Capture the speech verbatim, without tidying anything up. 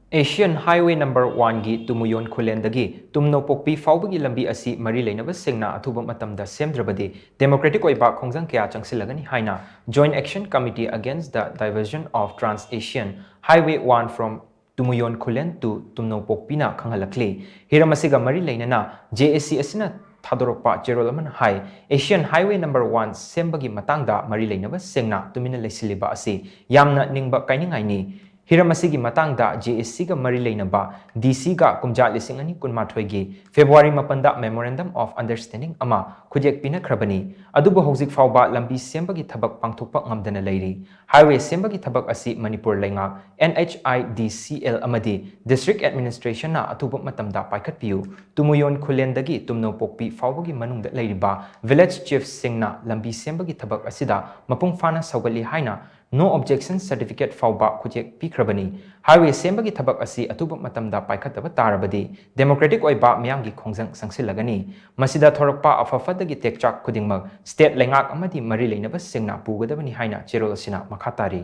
Asian Highway Number One ꯒꯤ ꯇꯨꯃꯨꯌꯣꯟ ꯈꯨꯂꯦꯟꯗꯒꯤ ꯇꯨꯝꯅꯧꯄꯣꯛꯄꯤ ꯐꯥꯎꯕꯒꯤ ꯂꯝꯕꯤ ꯑꯁꯤ ꯃꯔꯤ ꯂꯩꯅꯕꯁꯤꯡꯅ ꯑꯊꯨꯕ ꯃꯇꯝꯗ ꯁꯦꯝꯗ꯭ꯔꯕꯗꯤ democratic ꯑꯣꯏꯕ ꯈꯣꯡꯖꯪ ꯀꯌꯥ ꯆꯪꯁꯤꯜꯂꯒꯅꯤ ꯍꯥꯏꯅ Joint Action Committee Against the Diversion of Trans-Asian Highway One from ꯇꯨꯃꯨꯌꯣꯟ Khulen to ꯇꯨꯝꯅꯧꯄꯣꯛꯄꯤꯅ ꯈꯪꯍꯜꯂꯛꯂꯤ꯫ ꯍꯤꯔꯝ ꯑꯁꯤꯒ ꯃꯔꯤ ꯂꯩꯅꯅ J A C ꯑꯁꯤꯅ ꯊꯥꯗꯣꯔꯛꯄ ꯆꯦꯔꯣꯜ ꯑꯃꯅ ꯍꯥꯏ, Asian Highway Number One ꯁꯦꯝꯕꯒꯤ ꯃꯇꯥꯡꯗ ꯃꯔꯤ ꯂꯩꯅꯕꯁꯤꯡꯅ ꯇꯨꯃꯤꯟꯅ ꯂꯩꯁꯤꯜꯂꯤꯕ ꯑꯁꯤ ꯌꯥꯝꯅ ꯅꯤꯡꯕ ꯀꯥꯏꯅꯤꯡꯉꯥꯏꯅꯤ꯫ ꯍꯤꯔꯝ ꯑꯁꯤꯒꯤ ꯃꯇꯥꯡꯗ J A Cꯒ ꯃꯔꯤ ꯂꯩꯅꯕ D Cꯒ ꯀꯨꯝꯖꯥ ꯂꯤꯁꯤꯡ ꯑꯅꯤ ꯀꯨꯟꯃꯥꯊꯣꯏꯒꯤ February ꯃꯥꯄꯟꯗ Memorandum of Understanding ꯑꯃ ꯈꯨꯠꯌꯦꯛ ꯄꯤꯅꯈ꯭ꯔꯕꯅꯤ꯫ ꯑꯗꯨꯕꯨ ꯍꯧꯖꯤꯛ ꯐꯥꯎꯕ ꯂꯝꯕꯤ ꯁꯦꯝꯕꯒꯤ ꯊꯕꯛ ꯄꯥꯡꯊꯣꯛꯄ ꯉꯝꯗꯅ ꯂꯩꯔꯤ꯫ Highway ꯁꯦꯝꯕꯒꯤ ꯊꯕꯛ ꯑꯁꯤ ꯃꯅꯤꯄꯨꯔ ꯂꯩꯉꯥꯛ, N H I D C L ꯑꯃꯗꯤ District Administrationꯅ ꯑꯊꯨꯕ ꯃꯇꯝꯗ ꯄꯥꯏꯈꯠꯄꯤꯌꯨ꯫ ꯇꯨꯃꯨꯌꯣꯟ ꯈꯨꯂꯦꯟꯗꯒꯤ ꯇꯨꯝꯅꯧꯄꯣꯛꯄꯤ ꯐꯥꯎꯕꯒꯤ ꯃꯅꯨꯡꯗ ꯂꯩꯔꯤꯕ village chiefꯁꯤꯡꯅ ꯂꯝꯕꯤ ꯁꯦꯝꯕꯒꯤ ꯊꯕꯛ ꯑꯁꯤꯗ ꯃꯄꯨꯡ ꯐꯥꯅ ꯁꯧꯒꯠꯂꯤ ꯍꯥꯏꯅ No Objection Certificate ꯐꯥꯎꯕ ꯈꯨꯠꯌꯦꯛ ꯄꯤꯈ꯭ꯔꯕꯅꯤ꯫ Highway ꯁꯦꯝꯕꯒꯤ ꯊꯕꯛ ꯑꯁꯤ ꯑꯊꯨꯕ ꯃꯇꯝꯗ ꯄꯥꯏꯈꯠꯇꯕ ꯇꯥꯔꯕꯗꯤ democratic ꯑꯣꯏꯕ ꯃꯤꯌꯥꯝꯒꯤ ꯈꯣꯡꯖꯪ ꯆꯪꯁꯤꯜꯂꯒꯅꯤ꯫ ꯃꯁꯤꯗ ꯊꯣꯔꯛꯄ ꯑꯐ ꯐꯠꯇꯒꯤ ꯇꯦꯛꯆꯥꯛ ꯈꯨꯗꯤꯡꯃꯛ state ꯂꯩꯉꯥꯛ ꯑꯃꯗꯤ ꯃꯔꯤ ꯂꯩꯅꯕꯁꯤꯡꯅ ꯄꯨꯒꯗꯕꯅꯤ ꯍꯥꯏꯅ ꯆꯦꯔꯣꯜ ꯑꯁꯤꯅ ꯃꯈꯥ ꯇꯥꯔꯤ꯫